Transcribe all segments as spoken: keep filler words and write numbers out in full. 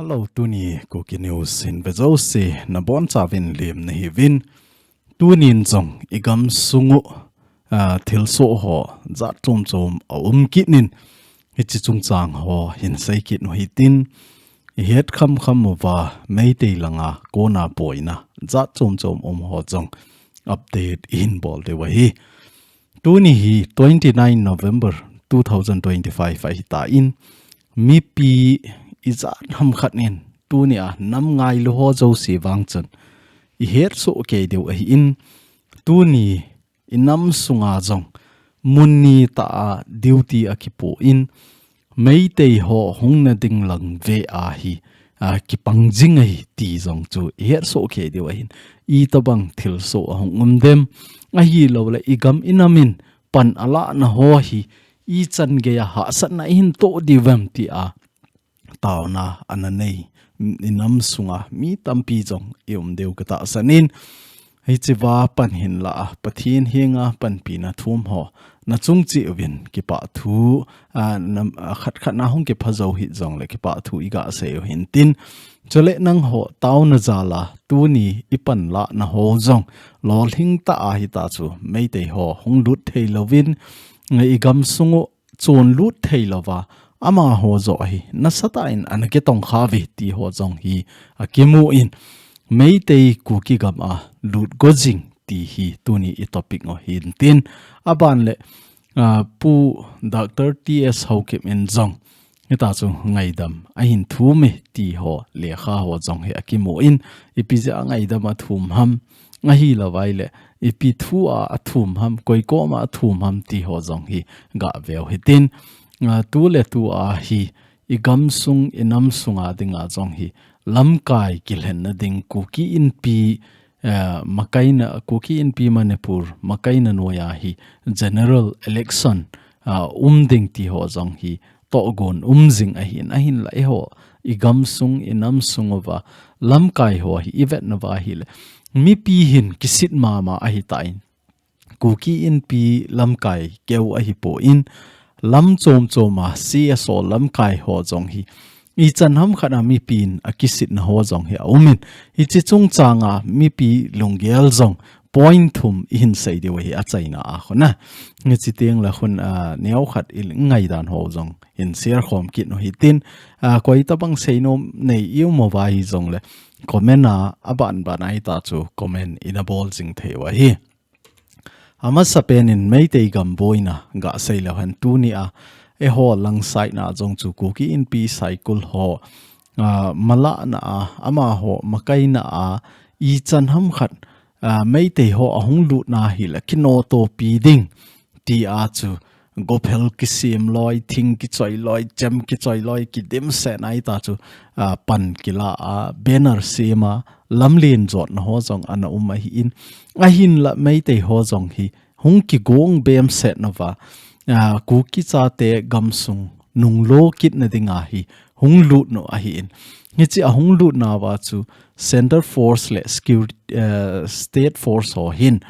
Hello, tuni Kuki News hin ve jouse nabonchauvin lem nahiuvin. Tunin jong igam sungu, ah, thilsoh ho jat chom chom aum kit in, hiche chungchang ho hin sei kit u hitin, ihet kham kham uva Meitei langa kona boina jat chom chom um ho jong update ihin bol diu ahi. Tuni hi twenty nine November two thousand twenty five ahitan, mipi ijat ham khat in tunia nam ngailu ho jouse vang chun ihet soh kei diu ahin, tuni inam sunga jong mun ni tah a duty akipoh in, Meitei ho hung nading lang ve ahi, a, kipang jing ahi ti jong chu ihet soh kei diu ahin, itobang thilsoh ahung um dem, ahilouleh igam inam in pan alahna ho hi ichan geiya hahsatna ihin toh diu vem tia taona ana nei, inam sunga mi tampi jong ium diu katahsan in, hichea pan hinlah a, Pathen henga panpina thum ho nachung cheh uvin kipah thu, a, nam, a, khat khat na hung kipha jou hih jongleh kipah thu iga sei u hintin. Chuleh nangho taona jal a tuni ipan lahna ho jong lolhing tah a hita chu Meitei ho hung lut thei louvin, igam sungu chon lut thei louva, amaho joh hi nasatah in ana kitong khauve ti ho jong hi akimu in, Meitei Kuki gam a lut go jing ti hi tuni i topic u hintin. Aban leh, ah, Pu Doctor T S Haokip in jong hita chu ngaidam ahin thum e ti ho lekha ho jong hi akimu in, ipi jeh a ngaidam athum ham, ahilouleh ipi thu a athum ham, koi koma athum ham ti ho jong hi gah veu hitin. Ah, tuletu a hi igam sung, inam sunga dinga jong hi lamkai kilhenna ding Kuki Inpi, eh, makaina, Kuki Inpi Manipur makaina noiya hi general election, ah, um ding ti ho jong hi tohgon um jing ahin, ahinlah eiho igam sung, inam sung uva lamkai ho hi ivet nauva ahileh, mipi hin kisit mama ahitan, Kuki Inpi lamkai keu ahipon, lam chom chom a C S O lamkai ho jong hi ichan ham khat a mipin akisitna ho jong hi aum in, hiche chungchang a mipi lunggel jong point thum ihin sei diu ahi achaina a khun a. Hiche teng le khun, ah, neo khat i ngaidan ho jong hin share khom kit u hitin, ah, koi tabang seinom nei ium uva hijongleh comment a, aban ban a hita chu comment ina bol jing thei u ahi. Amasapen in Meitei gam boina gah sei leu hen tunia, eiho lang side na jong chu Kuki Inpi Saikul ho, ah, malahna a, amaho makaina a, ichan ham khat, ah, Meitei ho ahung lutna hileh kinoto pi ding tia chu gophel kisem loi, thing kichoi loi, chem kichoi loi, kidimset na hita chu, ah, pan kila a, banner sem a, lamlen jotna ho jong ana um ahin, ahinlah Meitei ho jong hi hung kigong bemset nauva, ah, Kuki chate gamsung nunglo kitna dinga hi hung lut u ahin. Hiche ahung lut nauva chu Center Force le security, eh, State Force ho hin,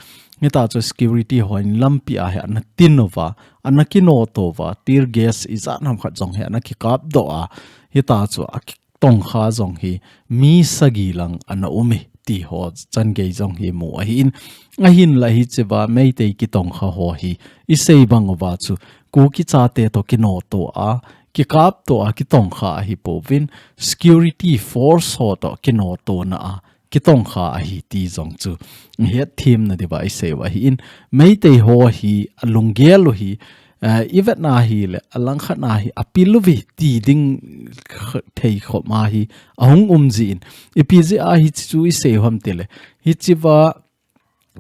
hita chu security ho hin lampi a hi ana tin uva, ana kinoto uva, tear gas ijat ham khat jong hi ana kikap doh a, hita chu aki tongkha jong hi mi sagi lang ana um e ti ho changei jong hi mu ahin, ahinlah hichea Meitei kitongkha ho hi isei bang uva chu Kuki chate toh kinoto a, kikap to a kitongkha ahipouvin, security force ho toh kinotona a kitongkha ahi ti jong chu ihet themna diuva isei u ahin, Meitei ho hi alunggel u hi, eh, ivet na hileh, alangkhat na hi apil uve ti ding kh-, thei khop ma hi ahung um jin. Ipi jeh a hiche chu isei u ham tileh, hichea,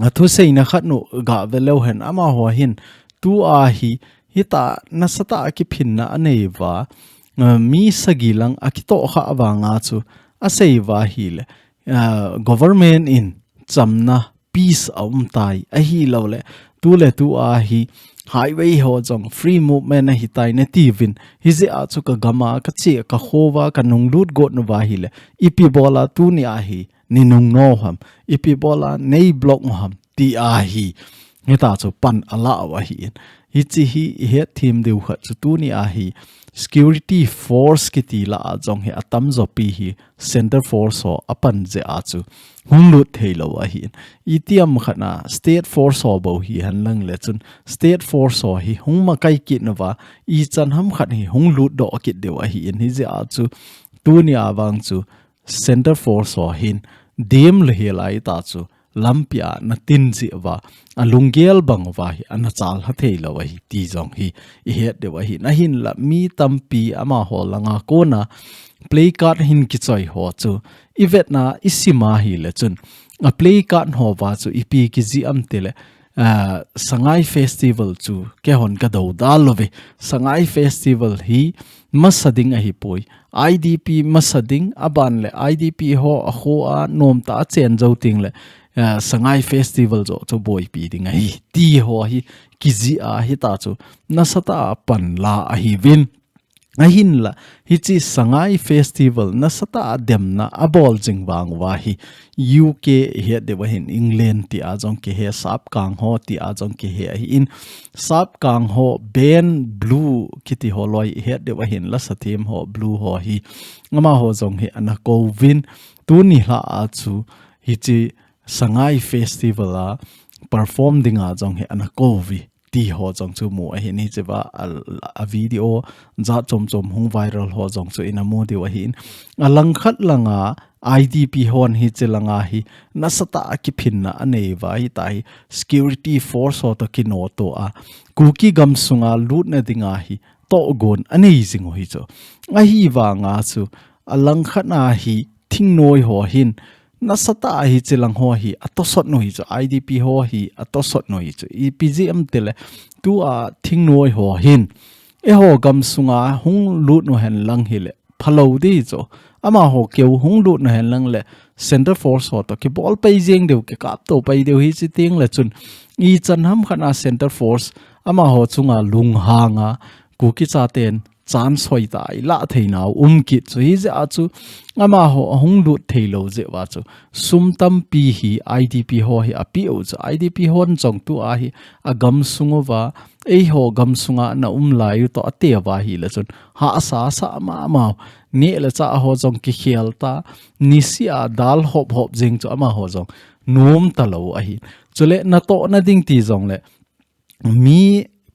ah, thuseina khat nu gah ve leu hen amaho hin, tua hi, hita nasatah a kiphinna anei uva, ah, mi sagi lang akitohkha vanga chu asei uva hileh, ah, government in chamna peace aum tai ahilouleh, tuletu a hi highway ho jong free movement ahitai natiuvin, hijeh a chu kagam a kache kakhouva kanunglut got nauva hileh, ipi bola tunia hi nei nungno ham, ipi bola nei block u ham tia hi, hita chu pan alah u ahin. Hiche hi ihet them diu khat chu tunia hi security force kiti lah a jong hi atamjo pi hi center force ho apan jeh a chu hung lut thei lou ahi. Itiham khat na state force ho bou hi hen lang le chun state force ho hi hung makai kit nauva ichan ham khat hi hung lut doh kit diu ahi in hijeh a chu tuni a vang chu center force ho hin dem le hi lai ta chu lampi a na tin jeh uva, alunggel bang uva hi ana chal ha thei lou ahi ti jong hi ihet diu ahi. Ahinla mi tampi amaho langa kona play card hin kichoi ho chu ivetna isim a hile chun a play card ho uva chu ipi kijih am tile, ah, Sangai Festival chu keihon ka dodal lou ve. Sangai Festival hi masa ding ahi poi. I D P masa ding, aban le I D P ho akhoa nomtah a chen jou teng le, ah, Sangai Festival joh chu boipi ding ahi. Ti ho hi kijih a hita chu nasatah a panla ahiuvin. Ahinla, hiche Sangai Festival nasatah a demna abol jing vang uva hi U K ihet diu ahin England ti a jong kihe, sapkang ho ti a jong kihe ahi in, sapkang ho band Blue kiti ho loi ihet diu ahin, lasa them ho Blue ho hi amaho jong hi ana kouvin, tuni lha a chu hiche Sangai Festival a perform dinga jong hi ana kouvi ti ho jong chu mu ahin hichea, a, a video jat chom chom hung viral ho jong chu ina mu diu ahin. Alangkhat langa I D P hon hiche langa hi nasatah a kiphinna anei uva hita hi security force ho toh kinoto a Kuki gamsunga lutna dinga hi tohgon anei jing u hi chu. Ahivanga chu alangkhat a hi thingnoi ho hin nasatah a hiche lang ho hi atosot u hi chu, I D P ho hi atosot u hi chu. Ipi jeh am tile tua thingnoi ho hin eiho gamsunga hung lut u hen lang hile phalou ding chu. Amaho keu hung lut u hen lang le center force ho toh kibol pai jeng diu, kikapto pai diu hiche teng le chun ichan ham khat na center force amaho chunga lunghanga Kuki chaten chance hoitah a ilah theinau um kit chu hijeh a chu amaho ahung lut thei lou jeh uva chu sum tampi hi I D P ho hi apeh u chu I D P hon jong tua hi agamsung uva eiho gamsunga ana um lai u toh ate uva hile chun hahsa sa mama u neh le chah ho jong kikhel ta nisih a dal hop hop jeng chu amaho jong nom talou ahi. Chule natohna ding ti jongle mi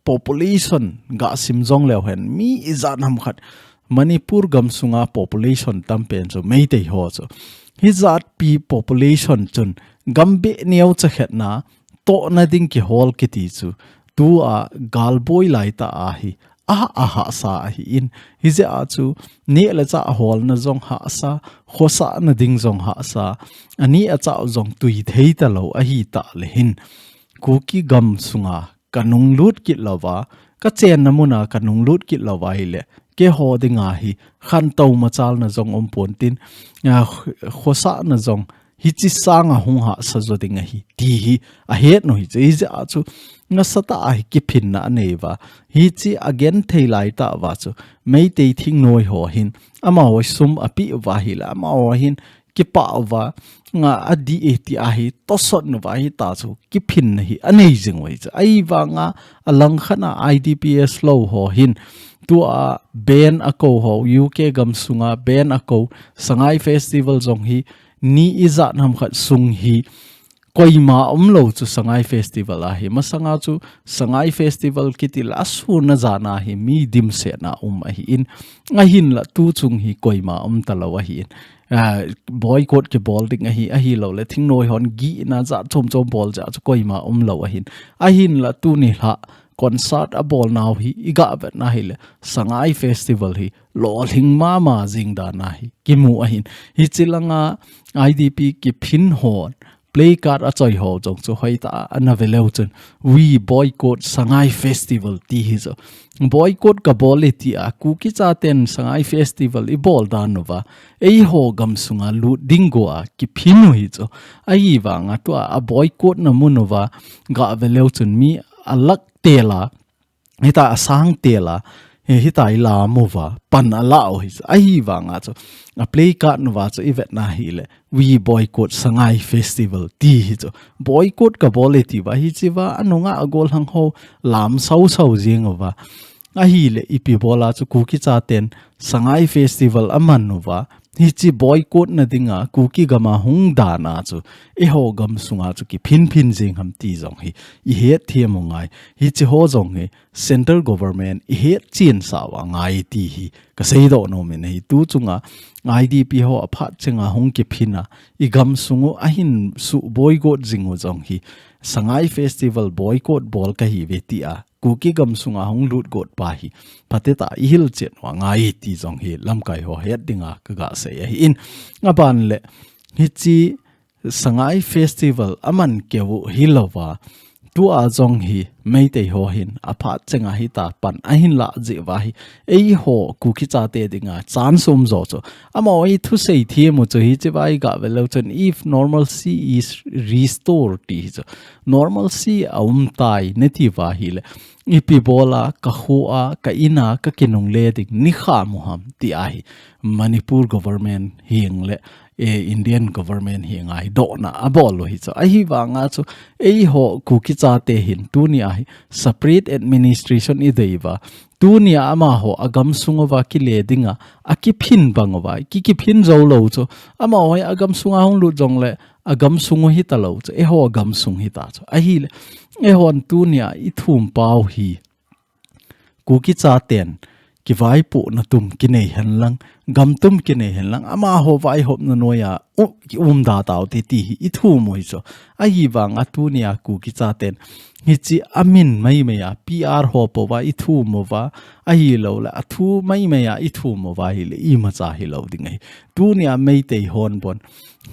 population ga sim jong leu hen mi ijat ham khat Manipur gamsunga population tampen chu Meitei ho chu. Hijatpi population chun gam beh neocha khat na tohna ding kihol kiti chu tua galboi laitah a hi aha, ahahsa ahi in hijeh a chu neh le chah holna jong hahsa, khosahna ding jong hahsa, aneh achah jong tui thei talou ahitah le hin Kuki gamsunga kanung lut kit louva, kachenna muna kanung lut kit louva hile, keiho dinga hi khantou machalna jong um pontin, a, khosahna jong hiche sanga hung hahsa jo ding ahi, ti hi ahet u hi chu, hijeh a chu nasatah a hi kiphinna anei uva, hiche agenthei laitah uva chu, Meitei thingnoi ho hin, amaho sum apeh uva hile, amaho hin, kipah uva, nga adih e ti a hi, tosot uva hita chu, kiphinna hi anei jing u hi chu. Ahivanga, alangkhat a I D P S lou ho hin, tua band akou ho, U K gamsunga band akou, Sangai Festival jong hi, ni ijat ham khat sung hi, koima umlou chu Sangai Festival a hi. Masanga chu Sangai Festival kiti le asun a jan a hi mi dimset na um ahi in. Ahinla tuchung hi koima um talou ahi in. Ah, boycott kibol ding ahi, ahilou le thingnoi hon gihna jat chom chom bol jeh a chu koima umlou ahi in. Ahinla tuni lha concert abolnau hi, iga vetna hile, Sangai Festival hi, lolhing mama jing dan a hi, kimu ahi in. Hiche langa I D P kiphin hon, play card achoi ho jong chu hoitah a ana ve leu chun, "We boycott Sangai Festival," ti hi chu. Boycott kabol e ti a, Kuki chaten Sangai Festival ibol dan uva, eiho gamsunga lut ding go a, kiphin u hi chu. Ahivanga tua, aboycott na mun uva, ga ve leu chun mi alak tel a, hita asang tel a, hi, hita ilam uva, pan ala u hi chu. Ahivanga chu, a play card uva chu ivetna hile, "We boycott Sangai Festival," ti hi chu. Boycott kabol e ti uva, hichea, anunga agolhang ho, lam sau sau jing uva. Ahile ipi bola chu Kuki chaten Sangai Festival aman uva, hiche boycott na dinga Kuki gama hung dan a chu eiho gam sunga chu kiphin phin jing ham ti jong hi ihet them u ngai. Hiche ho jong hi central government ihet chen sau angai ti hi kasei doh nom in ahi. Tu chunga I D P ho aphat chenga hung kiphin a, igam sung u ahin su boycott jing u jong hi Sangai Festival boycott bol kahi ve ti a Kuki gam sunga hung lut got pa hi phatah a ihil chet u angai ti jong hi lamkai ho het dinga kaga sei ahi in. Aban le hiche Sangai Festival aman keu u hilouva, tua jong hi Meitei ho hin aphat chenga hita pan ahin lah jeh uva hi eiho Kuki chate dinga chance um jo chu amaho i thusei them u chu hiche vai ga ve leu chun, if normalcy is restored ti hi chu, normalcy a um tai nati uva hile ipi bola ka kho a, ka in a ka kinungle ding nikha mu ham ti ahi Manipur government hing le e, Indian government hi ngai dohna abol u hi chu. Ahivanga chu eiho Kuki chate hin tunia hi separate administration idei uva, tunia amaho agam sung uva kile dinga akiphin bang uva, ki kiphin jou lou chu, amaho hi agam sunga hung lut jongle agam sung u hita lou chu, eiho agam sung hita chu. Ahile eihon tunia ithum pau hi Kuki chaten kivaipohna tum kinei henlang, gam tum kinei henlang, amaho vaihopna noiya u, ki umda taute ti hi ithum u hi chu. Ahivanga tunia Kuki chaten hiche amin maimai a P R ho pouva ithum uva, ahilouleh athu maimai a ithum uva hile imacha hilou ding ahi. Tunia Meitei hon bon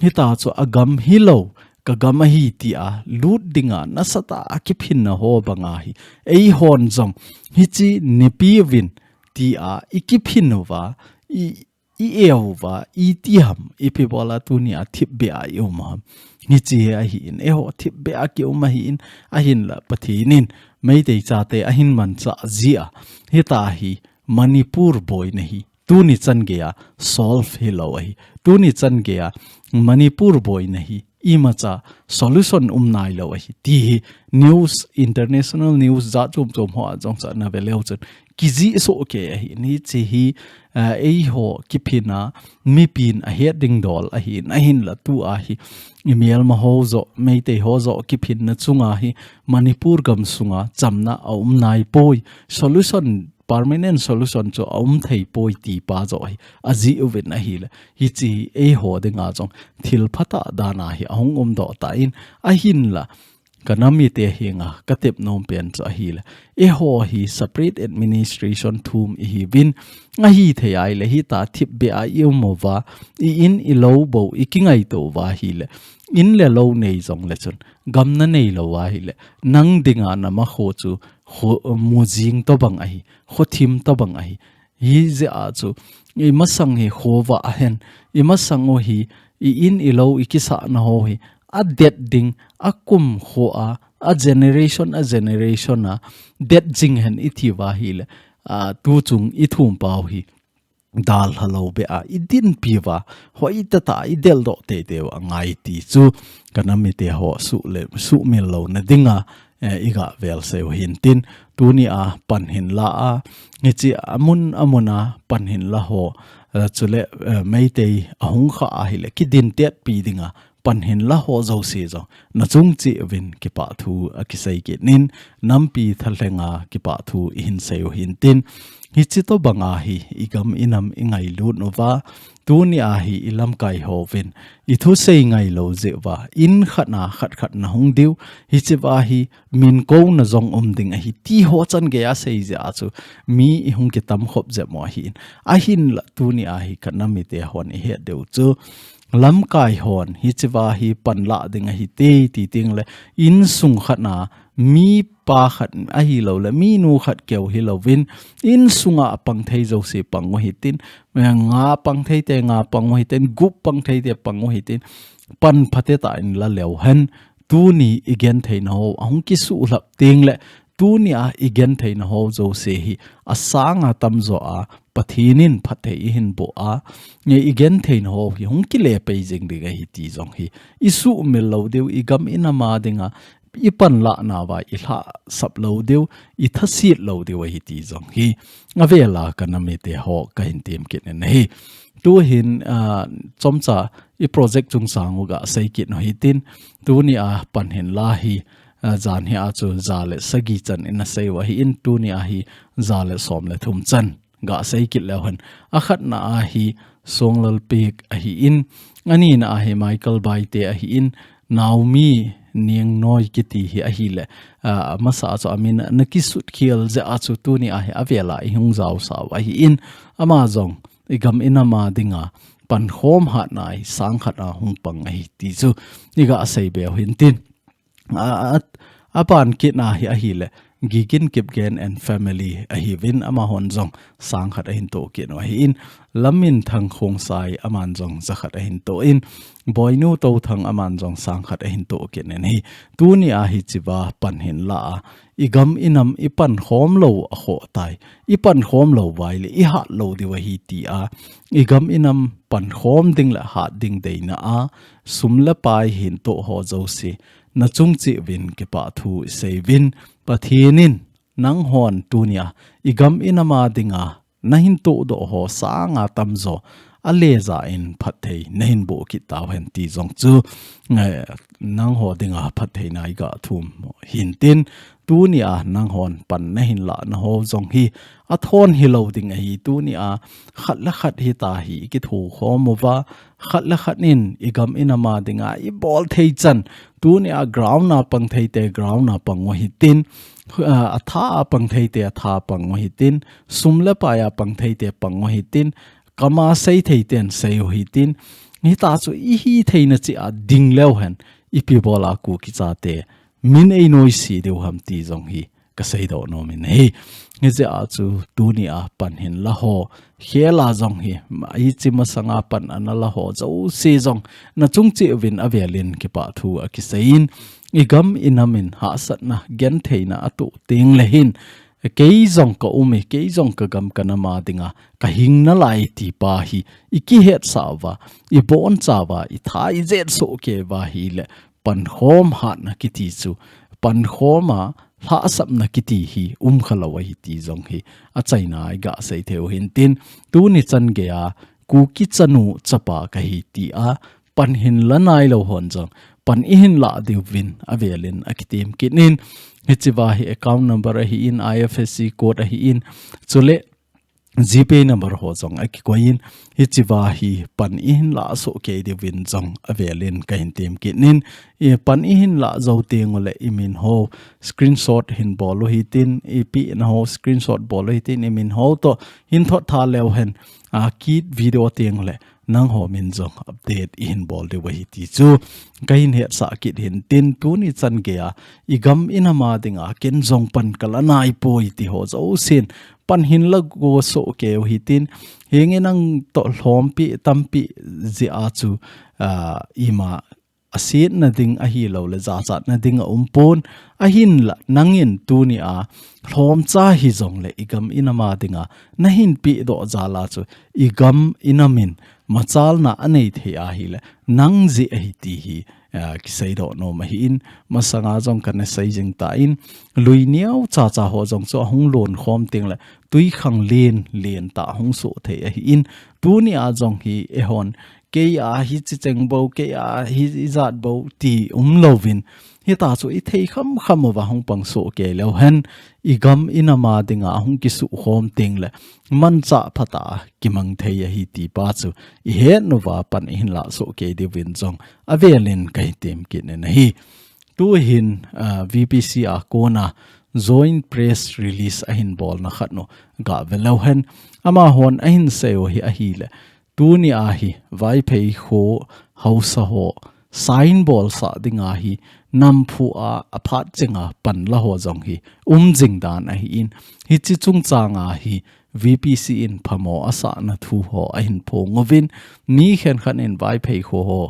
hita chu agam hilou, ka gam ahi tia lut dinga nasatah a kiphinna ho banga hi eihon jong hiche nipi uvin tia ikiphin uva, i, i-eu uva, iti ham, ipi bola tunia thipbeh a i um ham. Hiche hi ahi in, eiho thipbeh a ki um ahi in, ahinla Pathen in Meitei chate ahin manchah jeh a hita hi Manipur boina hi tuni chan geiya solve hilou ahi. Tuni chan geiya Manipur boina hi imacha solution um nailou ahi ti hi news, international news jat chom chom hoa jong chu na ve leu chun kijih soh kei ahi. Hiche hi, ah, eiho kiphinna mipin ahet ding dol ahi in, ahinla tua hi imelma ho joh, Meitei ho joh kiphinna chunga hi Manipur gam sunga chamna aum naipoi, solution, permanent solution chu aum theipoi ti pa joh hi ajih uvin ahile, hiche hi eiho dinga jong thil phatah dana hi ahung umdoh tan, ahinla ka nam mite henga ka tep nom pen chu ahile, eiho hi separate administration thum ihiuvin, ahithei ahile hita thipbeh a i um uva, i in i lou bou i kingaito uva hile, in le lou nei jongle chun gam na neilou ahile, nang dinga na makho chu kho, mujing tobang ahi, khothim tobang ahi. Hijeh a chu imasang hi khovah ahen, imasang u hi i in i lou i kisahna ho hi adet ding, akum khoa, a generation, a generation a det jing hen iti uva hile, a, tuchung ithum pau hi dalha lou beh a idinpi uva, hoitah tah a ideldoh teitei u angai ti chu ka nam mite ho suh le, suhmil louna dinga, eh, iga velsei u hintin, tunia pan hinla a, hiche amun amuna pan hinla ho, eh, chule, eh, Meitei ahung kha ahile kidintetpi dinga pan hinla ho jouse jong nachung cheh uvin kipah thu akisei kit in, nampi thalhenga kipah thu ihin sei u hintin, hiche tobanga hi igam inam ingailut uva, tunia hi ilamkai hovin ithusei ngailou jeh uva, in khat na khat khat nahung diu, hiche uva hi min kouna jong um ding ahi ti ho chan geiya sei jeh a chu mi ihung kitam khop jep u ahin, ahinla tunia hi ka nam mite hon ihet diu chu lamkai hon hiche uva hi panlah ding ahite ti tengle, insung khat na mipa khat ahilouleh minu khat keu hilouvin, insunga pang thei jouse pang u hitin, nga pang theite nga pang u hitin, gup pang theite pang u hitin, pan phatah tah in la leu hen, tuni igentheina ho ahung kisuhlhap tengle, tunia igentheina ho jouse hi asanga tamjo a Pathen in phatthei ihin boh a, igentheina ho hi hung kile pei jing ding ahi ti jong hi isuhmil lou diu, igam inam a dinga i panlah nauva i lhasap lou diu, i thasit lou diu ahi ti jong hi, avel a ka nam mite ho ka hin tem kit in ahi. Tu hin, ah, chomcha i project chungchang u ga sei kit u hitin, tuni a pan hin la hi, ah, jan hi a chu ja le sagi chan in a sei u ahin, tuni a hi ja le som le thum chan ga sei kit leu hen. A khatna a hi Songlal Pek ahin, a nina a hi Michael Baite ahin, Naomi Niangnoi kiti hi ahile, ah, masa a chu a min na kisut khel jeh a chu tuni a hi avel a i hung jao sau ahin, ama jong i gam i nam a dinga pankhom hatna a hi sang khat a hung pang ahi ti chu i ga sei be u hintin. A, a, a pan kit na hi ahile, Gigin Kipgen and family ahiuvin, amahon jong sang khat ahin toh kit u ahin, Lamminthang Khongsai aman jong ja khat ahin toh in, Boinu Touthang aman jong sang khat ahin toh kit in ahi. Tuni a hi chiva pan hin la a, i gam i nam i pankhom lou a khoh tai, i pankhom lou uva ahile i hat lou diu ahi ti a, i gam i nam pankhom ding le hat ding deina a, sum le pai hin toh ho jouse, na chung cheh uvin kipah thu i sei uvin, Pathen in nanghon tuni a i gam i nam a dinga na hin toh doh ho sanga tamjo a le ja in phatthei na hin boh kit tau hen ti jong chu, eh, nangho dinga phattheina i ga thum hintin, tuni a nanghon pan na hin la na ho jong hi a thon hi lou ding ahi. Tuni a khat le khat hi ta hi i kitho khom uva, khat le khat in i gam i nam a dinga i bol thei chan, tuni a ground a pang thei te ground a pang u hitin, ah, a tha a pang thei te a tha a pang u hitin, sum le pai a pang thei te pang u hitin, kam a sei thei ten sei u hitin, hita chu i hi theina cheh a ding leu hen, ipi bol a Kuki chate min ei noise diu ham ti jong hi ka seidoh nom in ahi. Hijeh a chu tuni a pan hin la ho, khel a jong hi, hiche masanga pan ana la ho jouse jong na chung cheh uvin avel in kipah thu a kisei in, i gam i nam in hahsatna gentheina a toh teng le hin, kei jong ka um e, kei jong ka gam ka nam a dinga ka hing nalai ti pa hi i kihetsah uva, i boncha uva, i tha i jet soh kei uva ahile, pankhom hatna kiti chu, pankhom a lhahsapna kiti hi um kha lou ahi ti jong hi a chaina i ga sei thei u hintin, tuni chan gei a Kuki chanu chapa ka hi ti a pan hin la nai lou hon jong pan i hin la diu vin avel in a kitem kit in, hichiva hi account number ahin, I F S C code ahin, chule GPay number ho jong a kikoi in, hichiva hi pan i hin la soh kei diu vin jong avel in ka hin tem kit in, i pan i hin la jou teng ule i min ho screenshot hin bol u hitin, i pehna ho screenshot bol u hitin, i min ho toh hin thot tha leu hen, a, kit video teng ule nangho min jong update i hin bol diu ahi ti chu ka hin hetsah kit hintin, tuni chan gei a i gam i nam a dinga ken jong pan ka la nai poi ti ho jousen pan hin la go soh kei u hitin, henge nang toh lhompi tampi jeh a chu, ah, ima a sietna ding ahi lou le jachatna ding a um pon, ahinla nangin tuni a lhomcha hi jong le i gam i nam a dinga na hin pehdoh jal a chu i gam i nam in machalna a nei thei ahile nang jeh ahi ti hi, ah, kiseidoh nom ahin, masanga jong kana sei jing tan, lui neo chacha ho jong chu ahung lon khom teng le tui khang len len tah hung soh thei ahin, tuni a jong hi eihon kei a hichi cheng bou, kei a hi ijat bou ti um louvin, hita chu i thei kham kham uva hung pang soh kei leu hen, i gam i nam a dinga hung kisuh khom teng le manchah phatah a kimang thei ahi ti pa chu i het uva pan i hin la soh kei diuvin jong avel in ka hi tem kit in ahi. Tu hin, ah, V P C a kona joint press release a hin bolna khat nu ga ve leu hen, amahon a hin sei u hi ahile, tuni a hi Vaiphei kho haosa ho sign bolsah ding a hi namphu a, a phat cheng a pan la ho jong hi um jing dan ahin, hichi chungchang a hi V P C in phamo a sahna thu ho a hin phong uvin, mi khenkhat in Vaiphei kho ho,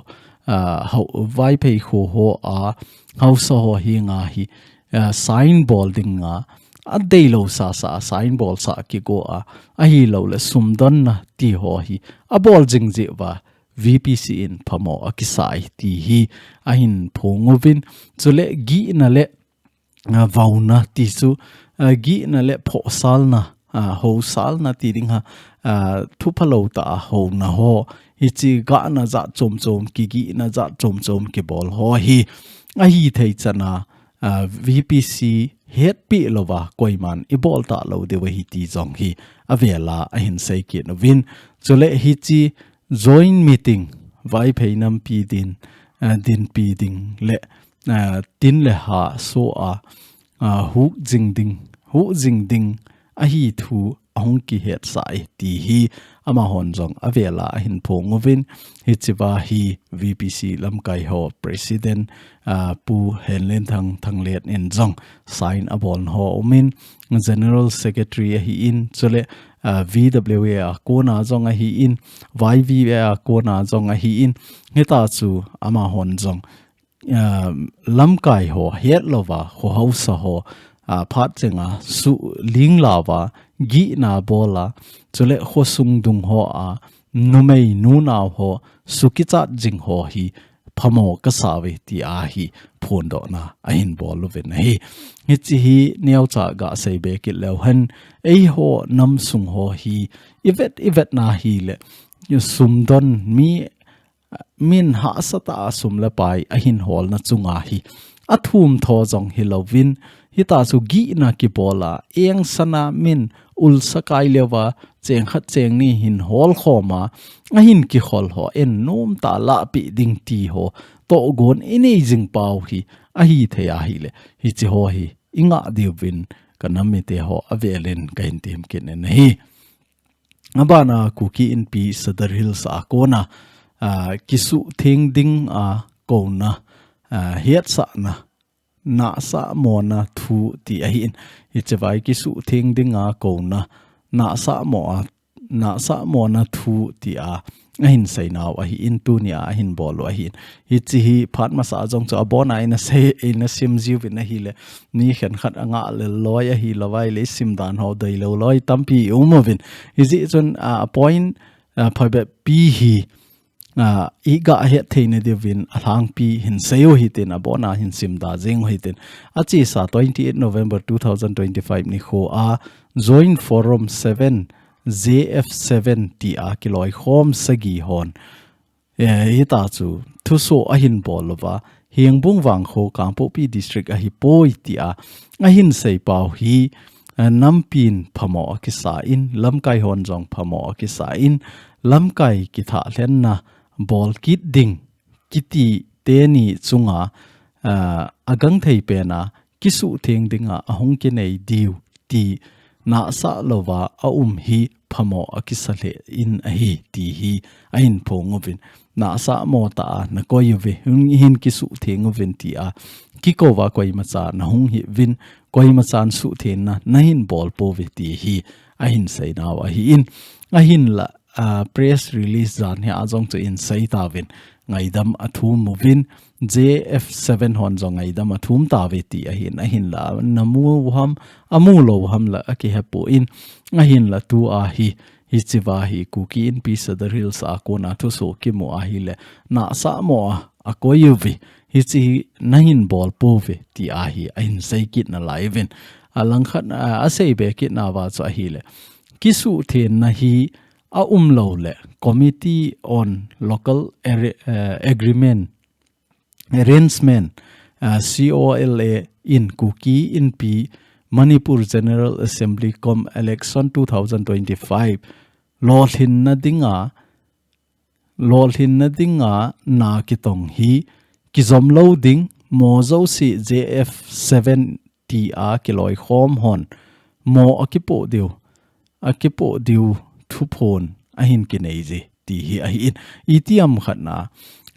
ah, hao-, Vaiphei kho ho a haosa ho henga hi, ah, sign bol ding a, a deilou sasa a sign bolsah kigo a, ahilou le sumdonna ti ho hi a bol jing jeh uva, V P C in phamo akisai ti hi ahin phong uvin. Chule gihna le, ah, vauna ti chu, ah, gihna le phohsalna, ah, hosalna ti ding ham, ah, thuphalou tah a houna ho, hichi gahna jat chom chom, kigihna jat chom chom kibol ho hi, ahi thei chana, ah, V P C hetpi louva koiman ibol talou diu ahi ti jong hi avela ahin seikit uvin. Chule hichi joint meeting, Vaiphei nampi din, ah, dinpi ding le, ah, tin le ha so a, ah, huk jing ding, huk jing ding ahi thu ahung kihetsah e ti hi amahon jong avela ahin phong uvin. Hichiva hi V P C lamkai ho President, ah, Pu Henlenthang Thanglet in jong sign abol ho umin, General Secretary ahin, chule, ah, V W A a kona jong ahin, Y V A a kona jong ahin, hita chu amahon jong, ah, lamkai ho hetlouva, kho hausa ho, ah, phat chenga suhling louva, gihna bola, chule khosung dung ho a, numei nunao ho, sukichat jing ho hi, phamo kasauve ti ahi phondohna ahin bol uvin ahi. Hichi hi neocha gasei be kit leu hen, eiho namsung ho hi, ivet ivet na hile, sumdon mi min hahsa tah a sum le pai ahin holna chunga hi athum tho jong hilouvin, hita chu gihna kibola, engsana min ulsa kai leuva, cheng khat cheng ni hin holkhoma, ahin kikhol ho, en nom tah lahpi ding ti ho, tohgon inei jing pau hi, ahi thei ahile, hichi ho hi, ingah diuvin, kanam mite ho, avelin kahin temkit in ahi. Abana Kuki Inpi Sadar Hills a kona, ah, kisuhtheng dinga kouna, ah, hetsahna, nahsahmona thu ti ahin. Hichiva kisuhtheng dinga kouna, nahsahmo a, nahsahmona thu ti a, ahin seinau ahin, tunia ahin bol u ahin. Hichi hi phat masa jong chu abona ina sei, ina sim jiuvin ahile, mi khenkhat angah lel loi ahilouva ahile, isim dan ho deilou loi tampi um uvin. Hijeh chun, ah, point, ah, phabep pi hi, ah, igah het theina diuvin alhangpi hin sei u hitin, abona hin simda jing u hitin. Achesa twenty-eight November two thousand twenty-five nikho a Joint Forum seven, J F seven ti a kiloikhom sagi hon, eh, hita chu thuso ahin bol uva, Hengbung Vangkho Kangpokpi District ahipoi tia ahin seipau hi, eh, nampin phamo akisa in, lamkai hon jong phamo akisa in, lamkai kithahlenna bol kit ding kiti teni chunga, ah, agangthei pena kisuhtheng dinga ahung kinei diu ti nahsah louva aum hi phamo akisa lheh in ahi ti hi ahin phong uvin. Nahsahmo tah a nakoi uve, hung hin kisuhtheng uvin tia kikouva koimacha nahung hiuvin, koimachan suhthengna nahin bol pouve ti hi ahin seinau ahin. Ahinla, ah, press release jan hi a jong chu in sei tauvin, ngaidam athum uvin, J F seven hon jong ngaidam athum tauve ti ahin, ahinla, namu u ham, amu lou u ham la, akihepoi in, ahinla, tua hi, hichiva hi, Kuki Inpi Sadar Hills a kona thuso kimu ahile, nahsahmo a, akoi uve, hichi hi nahin bol pouve, ti ahi, ahin sei kit nalai uvin. Alangkhat, a, asei be kit nauva chu ahile, kisuhthengna hi, aum lou le, Committee on Local Arra-, eh, Agreement, Arrangement, eh, C O L A in Kuki Inpi Manipur General Assembly cum election two thousand twenty-five lolhinna dinga, lolhinna dinga na kitong hi kijom lou ding, mo jouse J F seven ti a kiloikhom hon, mo akipoh diu, akipoh diu thuphon ahin kinei je ti hi ahin. Itiam khatna,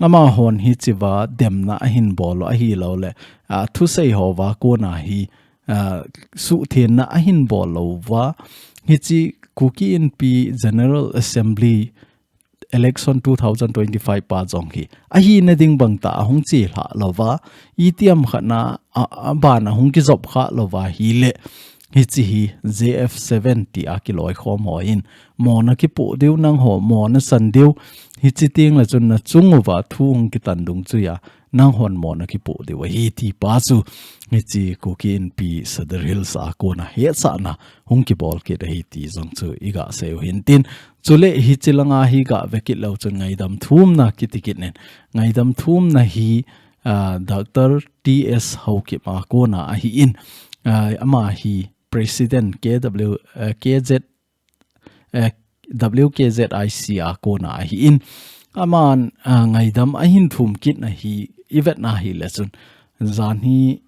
amahon hichiva demna ahin bol u ahilou le, a, thusei houva kona hi, a, suhthengna ahin bol louva, hichi Kuki Inpi General Assembly election two thousand twenty-five pa jong hi, ahina ding bang tah a hung chelhah louva, itiam khatna, a, abana hung kijop khah louva hile, hichi hi J F seven tia kiloikhom ho in, mona kipoh diu nangho, mona san diu, hichi teng le chun nachung uva thu hung kitan dungjuiya, nanghon mona kipoh diu ahi ti pa chu, hichi Kuki Inpi Sadar Hills a kona hetsahna hung kibol kit ahi ti jong chu iga sei u hintin. Chule hichi langa hi ga vekit leu chun ngaidam thumna kiti kit nin. Ngaidam thumna hi, ah, Doctor T S Haokip a kona ahi in, ah, ama hi President K W, ah, K Z, ah, W K Z I C a kona ahi in. Aman, ah, ngaidam ahin thum kitna hi ivetna hi le chun. Jan hi,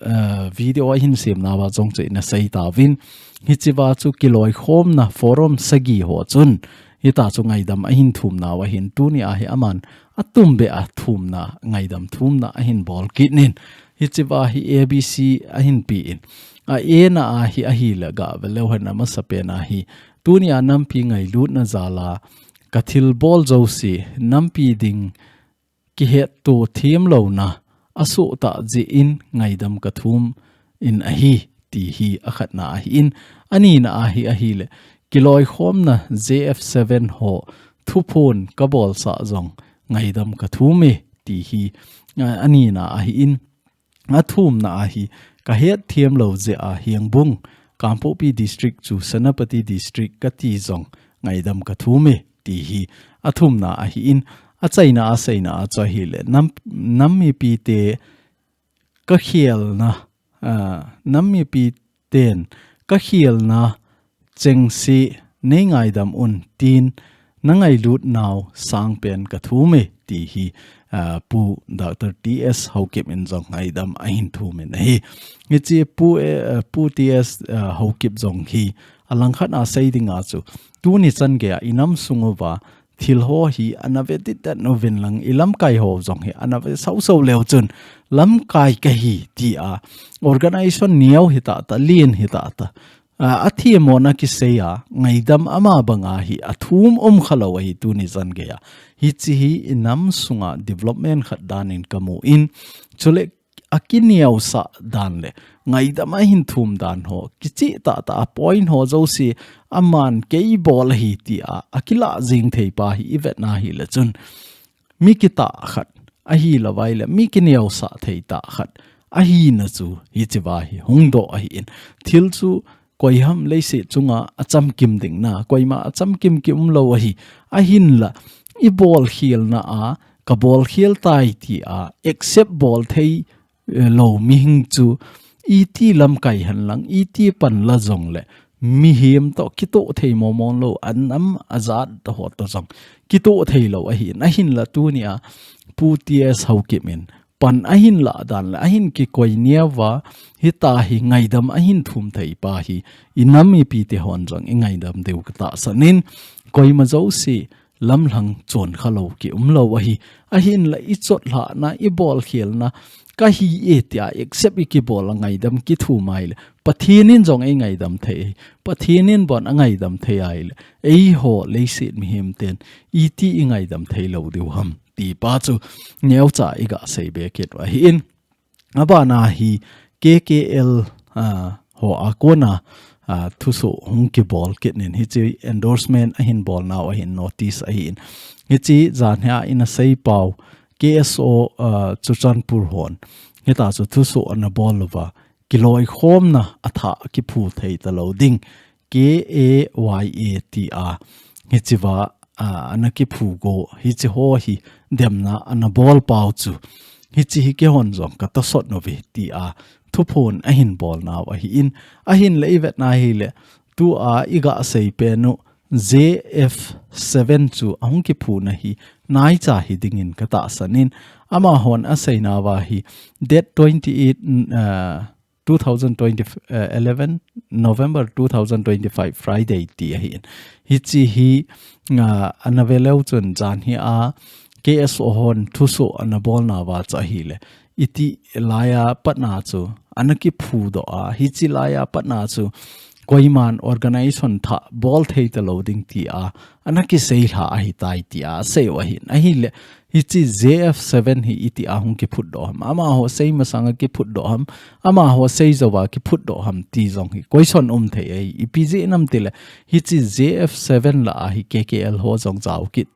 ah, video ahin semna uva jong chu ina sei tauvin. Hichiva chu kiloikhomna forum sagi ho chun. Hita chu ngaidam ahin thumna uva hin tunia hi aman atumbeh a thumna, ngaidam thumna ahin bol kit nin. Hichiva hi A B C ahin pe in. A A na a hi ahile ga veleu hen amasapen a hi. Tunia nampi ngailutna jala ka thilbol jouse, nampi ding kihetto themlouna, asuhtah jeh in ngaidam ka thum in ahi, ti hi akhatna ahi in, anina a hi ahile, kiloikhomna J F seven ho thuphon kabolsah jong ngaidam ka thum e, ti hi, a, anina ahi in, athumna a hi kahet themlou jeh a Hengbung, Kangpokpi District chu Senapati District kati jong ngaidam ka thum e, ti hi athumna ahi in, achaina a seina a chu ahile, nam, nam mipite kakhelna, ah, nam mipiten kakhelna chengse neingaidam un tin nangailut nau sangpen ka thum e, ti hi, ah, Pu Doctor T S Haokip in jong ngaidam ahin thum in ahi. Hichi Pu, eh, Pu T S, ah, Haokip jong hi alangkhat a sei dinga chu tuni chan geiya inam sung uva thil ho hi ana ve ditdet uvin lang, ilamkai ho jong hi ana ve sausau leu chun, lamkai kahi tia, organization neo hitata, lien hitata, a, athemona kiseiya, ngaidam ama banga hi athum um khalou ahi tuni chan geiya. Hichi hi inam sunga development khat danin kamu in, chule akineosah dan le ngaidam ahin thum dan ho, kicheh tahtah a point ho jouse aman kei bol ahi tia akilah jing thei pa hi ivetna hi le chun, mi kitah khat ahilou vai le, mi kineosah thei tah khat ahina chu hichiva hi hung doh ahi in. Thil chu koiham leiset chunga achamkim ding na, koima achamkim kium lou ahi. Ahinla, ibolkhelna a, kabolkhel tai tia accept bol thei, eh, lou mihing chu iti lamkai hen lang, iti panla jongle, mihem toh kitoh thei momong lou, anam ajat toh ho toh jong kitoh thei lou ahi in. Ahinla tunia Pu T S Haokip in pan ahin lah dan le ahin kikoi neuva, hita hi ngaidam ahin thum thei pa hi, inam mipite hon jong ingaidam diu katahsan in, koima jouse lamlhang chon khalou kium lou ahi. Ahinla ichotlhahna, ibolkhelna kahi e tia accept ikibol a ngaidam kithum ahile, Pathen in jong eingaidam thei, Pathen in bon angaidam thei ahile, eiho leiset mihem ten iti ingaidam thei lou diu ham, ti pa chu neocha iga sei be kit u ahi in. Abana hi K K L, ah, ho a kona, ah, thusoh hung kibol kit nin, hichi endorsement ahin bol nau ahin, notice ahi in. Hichi jan hi a ina sei pau K S O, ah, Churachandpur hon hita chu thusoh ana bol uva, kiloikhomna athah kiphu thei talou ding, K A Y A tia, hichiva, a, ana kiphu go, hichi ho hi demna ana bol pau chu, hichi hi keihon jong katosot uve tia thuphon ahin bol nau ahi in. Ahinla ivetna hile, tua iga sei pen u, J F seven chu ahung kiphuna hi naicha hi dingin katahsan in, amahon aseinauva hi date twenty eight, uh, two thousand twenty, uh, eleven November two thousand twenty-five Friday ti ahi in. Hichi hi, uh, ana ve leu chun jan hi a K S O hon thusoh ana bol nauva chu ahile, iti laiya patna chu ana kiphu doh a, hichi laiya patna chu koiman organization thah bol thei talou ding tia ana kisei lha ahitai tia asei u ahin. Ahile, hiche J F seven hi itia hung kiphutdoh ham, amaho sei masanga kiphutdoh ham, amaho sei jouva kiphutdoh ham ti jong hi question um thei ahi. Ipi jeh ham itile, hiche J F seven lah a hi K K L ho jong jao kit.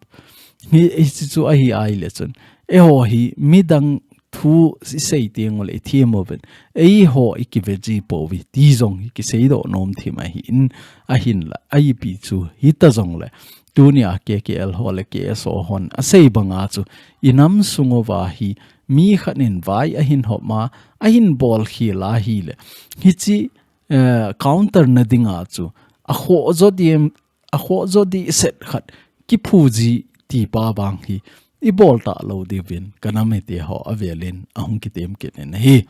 Hi, hiche chu ahi ahile chun, eiho hi midang thu isei teng uleh ithem uvin, eiho ikive ji pouve ti jong hi kiseidoh nom thim ahin, ahinla, ipi chu hita jongle, tunia K K L ho le K S O hon asei banga chu, inam sung uva hi mi khat in vai ahin hop ma, ahin bol khel ahile, hiche, eh, counter na dinga chu, akhoh jo ding, akhoh jo ding set khat kiphu ji ti pa vang hi ibol talou diuvin ka nam mite ho avelin ahung kitem kit in ahi.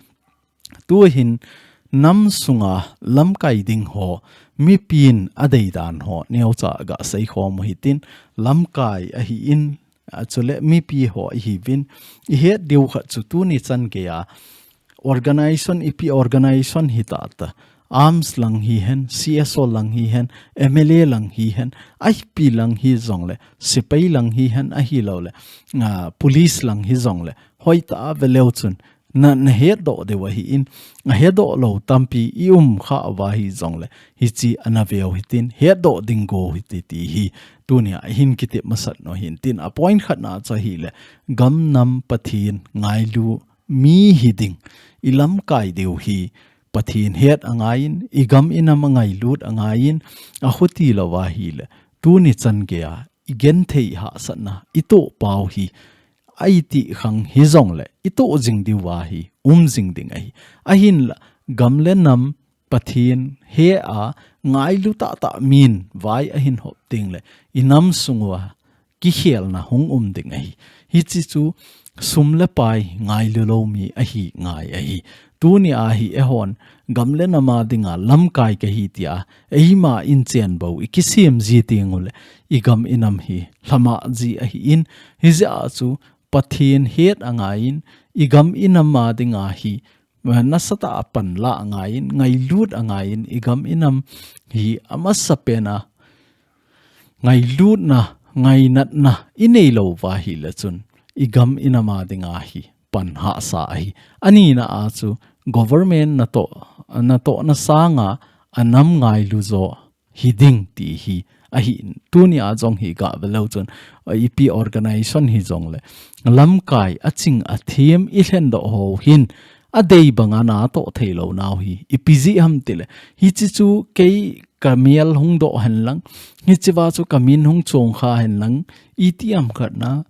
Tuhin nam sunga lamkai ding ho, mipin adei dan ho neocha gasei khom u hitin, lamkai ahin, achule mipi ho ihiuvin, ihet diu khat chu tuni chan geiya organization, ipi organization hita ta, arms lang hihen, C S O lang hihen, M L A lang hihen, ipi lang hijongle, sepai lang hihen, ahilouleh, ah, police lang hijongle, hoitah a veleu chun, na, nahetdoh diu ahin, ahetdoh lou tampi i um khah uva hijongle, hiche ana veu hitin, hetdoh ding go hite ti hi, tunia ahin kitep masat u ahin tin, a point khatna chu ahile, gam nam Pathen ngailu mi hiding, ilamkai diu hi, Pathen het angaiyin, igam inam angailut angaiyin, akhuti lou ahile, tuni chan geiya, igenthei hahsatna, itoh pau hi, aiti khang hijongle, itoh jing diu ahi, um jing ding ahi. Ahinla, gam le nam, Pathen hea ngailu tahtah min vai ahin hop tengle, inam sung uva kikhelna hung um ding ahi. Hiche chu sum le pai ngailu lou mi ahi ngai ahi. Tunia hi eihon gam le nam a dinga lamkai kahi tia eima inchen bou ikisem ji tengule, igam inam hi lhama ji ahin, hijeh a chu Pathen het angaiyin, igam inam a dinga hi nasatah a panla angaiyin, ngailut angaiyin, igam inam hi amasapena ngailutna, ngainatna inei lou uva ahile chun, igam inam a dinga hi pan hahsa ahi. Anina a chu government natoh, natohna sanga anam ngailu jo hiding ti hi ahin. Tunia jong hi gaveleu chun, ipi organization hijongle, lamkai aching athem ilhendoh ho hin, adei banga natoh thei lou nau hi, ipi jeh ham itile, hiche chu kei kamel hung doh henlang, hichea chu kamin hung chong kha henlang, itiham khatna,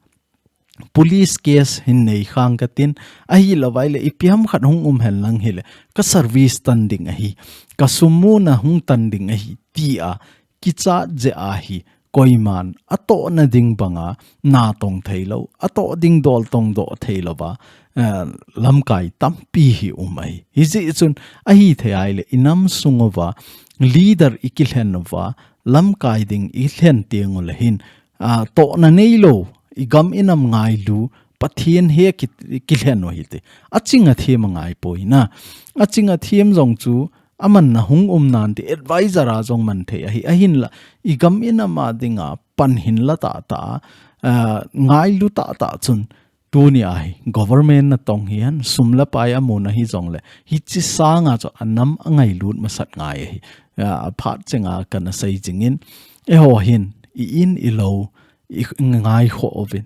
police case hin nei khang katin, ahilou vaile, ipi ham khat hung um henlang hile, ka service tan ding ahi, ka sum muna hung tan ding ahi, tia kichat jeh a hi, koiman atohna ding banga natong thei lou, atoh ding dol tongdoh thei louva, eh, lamkai tampi hi um ahi. Hijeh chun ahithei ahile, inam sung uva, leader ikilhen uva, lamkai ding ilhen tengule hin, ah, tohna neilou, igam inam ngailu, Pathen he ki, kilhen u hite. Aching athem angaipoi na. Aching athem jong chu, amanna hung um nante, advisor a jong man thei ahi, ahinla, igam inam a dinga pan hinla tahtah, ah, ngailu tahtah chun, tunia hi, government natong hihen, sum le pai amuna hijongle, hiche sanga chu anam angailut masat ngai ahi. Ah, aphat chenga kana sei jingin, eiho hin, i-in ilou, ingaikhoh uvin,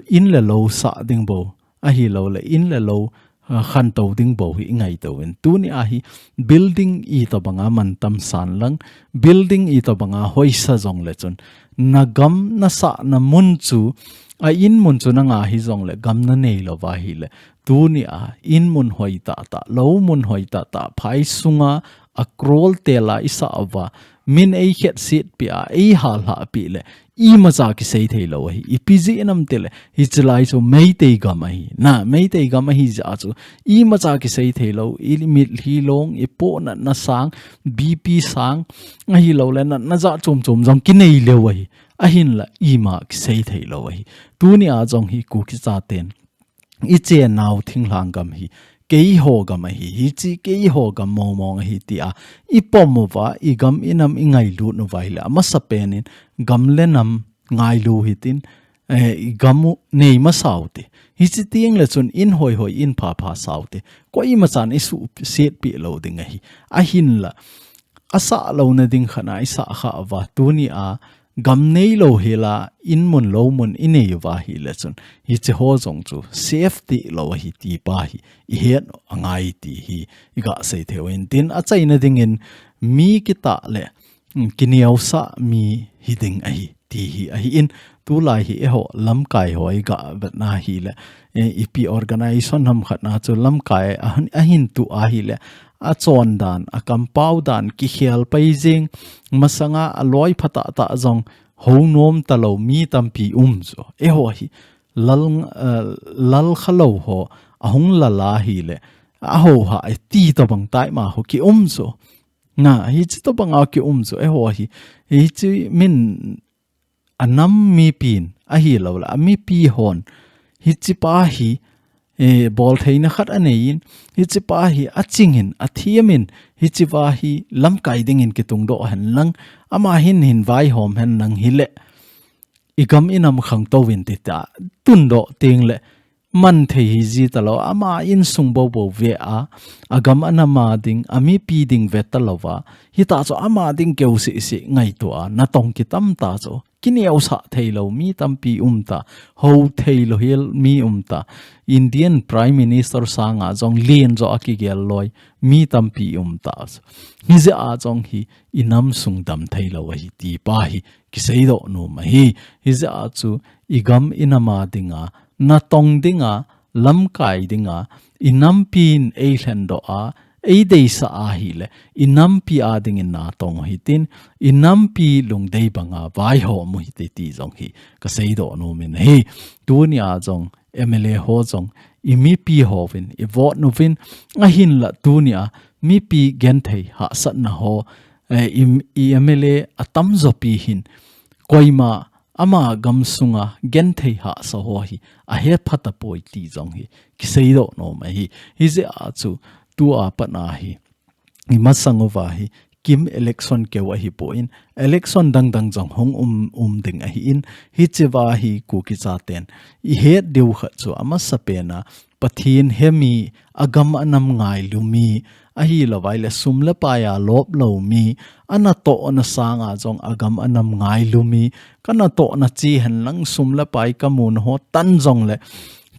in le lou sah ding bou, ahiloule in le lou, ah, khantou ding bou hi ingaito uvin. Tunia hi building itobanga mantam san lang, building itobanga hoisa jongle chun, nagam nasahna mun chu, a-in mun chu nanga hijongle gam nanei louva ahile, tunia in mun hoi tahtah, lou mun hoi tahtah, phai sunga a crore tela isah uva, min eikhetsetpeh a, eihalhahpeh le, imacha kisei thei lou ahi. Ipi jeh ham itile, hichelai chu Meitei gam ahi. Na, Meitei gam ahijeh a chu, imacha kisei thei lou, imitlhi long, ipoh natna sang, B P sang, ahiloule natna jat chom chom jong kinei leu ahi. Ahinla, ima kisei thei lou ahi. Tunia jong hi Kuki chaten ichenau thinglhang gam hi keiho gam ahi, hiche keiho gam mong mong ahi tia i pom uva, i gam i nam i ngailut uva ahile, amasa penin gam le nam ngailu hitin, eh, i gam u nei masa ute. Hiche teng le chun in hoi hoi, in pha pha sa ute. Koima chan i suhsetpi lou ding ahi. Ahinla, asah louna ding khat a i sah kha uva, tuni a gam neilou hela, in mun lou mun i nei uva ahile chun, hiche ho jong chu safety lou ahi ti pa hi i het angai ti hi i ga sei thei u. Intin, achaina dingin mi kitah le, mm, kineosah mi hiding ahi ti hi ahi in, tulai hi eiho lamkai ho i ga vetna ahile, eh, ipi organization ham khat na chu lamkai ahin, ahin tu ahile, achon dan, akampau dan, kikhel pai jing, masanga aloi phatah tah jong hou nom talou mi tampi um chu. Eiho hi lal, eh, lal khalou ho ahung lal ahile, aho ha e ti tobang tai ma ho ki um chu. Na, hiche tobang a ki um chu, eiho hi, hiche min a nam mipin ahilou le, a mipi hon, hiche pa hi, eh, boltheina khat anei in, hiche pa hi aching in, athiam in, hiche pa hi lamkai dingin kitung doh hen lang, ama hin hin vaihom hen lang hile, i gam i nam khangtou in ti ta, tun doh teng le, man thei hi ji talou, ama insung bou bou ve a, agam anam a ding, amipi ding ve talou va, hita chu ama ding keu seh seh ngaito a, natong kitam ta chu, kineosah thei lou mi tampi um ta, hou thei lou hel mi um ta, Indian Prime Minister sanga jong len jo a kigel loi mi tampi um ta chu. Hijeh a jong hi i nam sung dam thei lou ahi ti pa hi kisei doh nom ahi. Hijeh a chu i gam i nam a dinga, natong dinga, lamkai dinga, i nampin ei lhen doh a, ei deisah ahile, i nampi a dingin natong u hitin, i nampi lungdei banga vaihom u hite ti jong hi kasei doh nom in ahi. Tuni a jong M L A ho jong, i mipi hovin, i vote nuvin, ahinla tuni a mipi genthei hahsatna ho, eh, i, i M L A atam jopi hin, koima ama gam sunga genthei hahsa ho hi ahet pha tapoi ti jong hi kisei doh nom ahi. Hijeh a chu tua pat a hi, i masang uva hi, KIM election keu ahipoi, election dang dang jong hung um, um ding ahi in, hiche va hi Kuki chaten i het diu khat chu amasa pen a, Pathen he mi, agam anam ngailu mi, ahilou vai le sum le pai a lop lou mi, anatohna sanga jong agam anam ngailu mi, kanatohna chi hen lang sum le pai kamun ho tan jong le,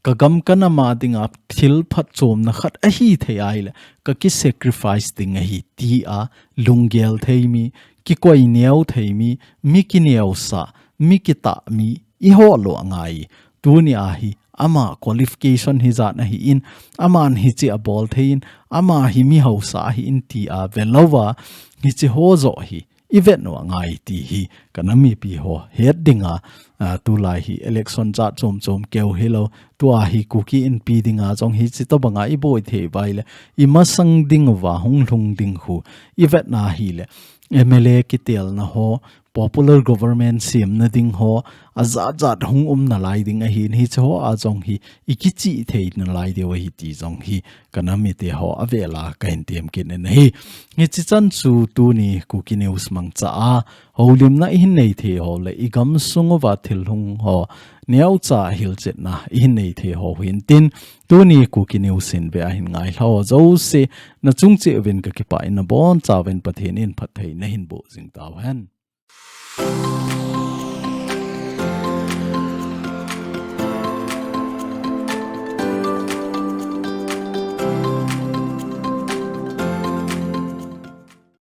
kagam kanam a dinga thil phatchomna khat ahi thei ahile, kaki sacrifice ding ahi tia lunggel thei mi, kikoi neo thei mi, mi kineosah, mi kitah mi, i ho lou angai. Tuni a hi, ama qualification hijat ahi in, aman hiche abol thei in, ama hi mi hausa ahi in tia ve lou va, hiche ho joh hi i vet u angai ti hi, ka nam mipi ho het dinga, a, tulai hi election jat chom chom keu hilou, tua hi Kuki Inpi dinga jong hiche tobanga i boi thei vai le, i masang ding uva hung lhung ding khu i vetna hile, M L A kitelna ho, popular government semna ding ho, ajat jat hung um nalai ding ahin, hiche ho a jong hi i kichih thei nalai diu ahi ti jong hi ka nam mite ho avela kahin tem kit in ahi. Hiche chan chu tuni Kuki News mangcha a, houlimna i hin nei thei ho le i gamsung uva thil hung ho, neocha hilchetna i hin nei thei ho hintin, tuni Kuki News hin ve ahin ngailha ho jouse, nachung cheh uvin ka kipah in nabonchauvin Pathen in phattheina hin boh jing tauhen.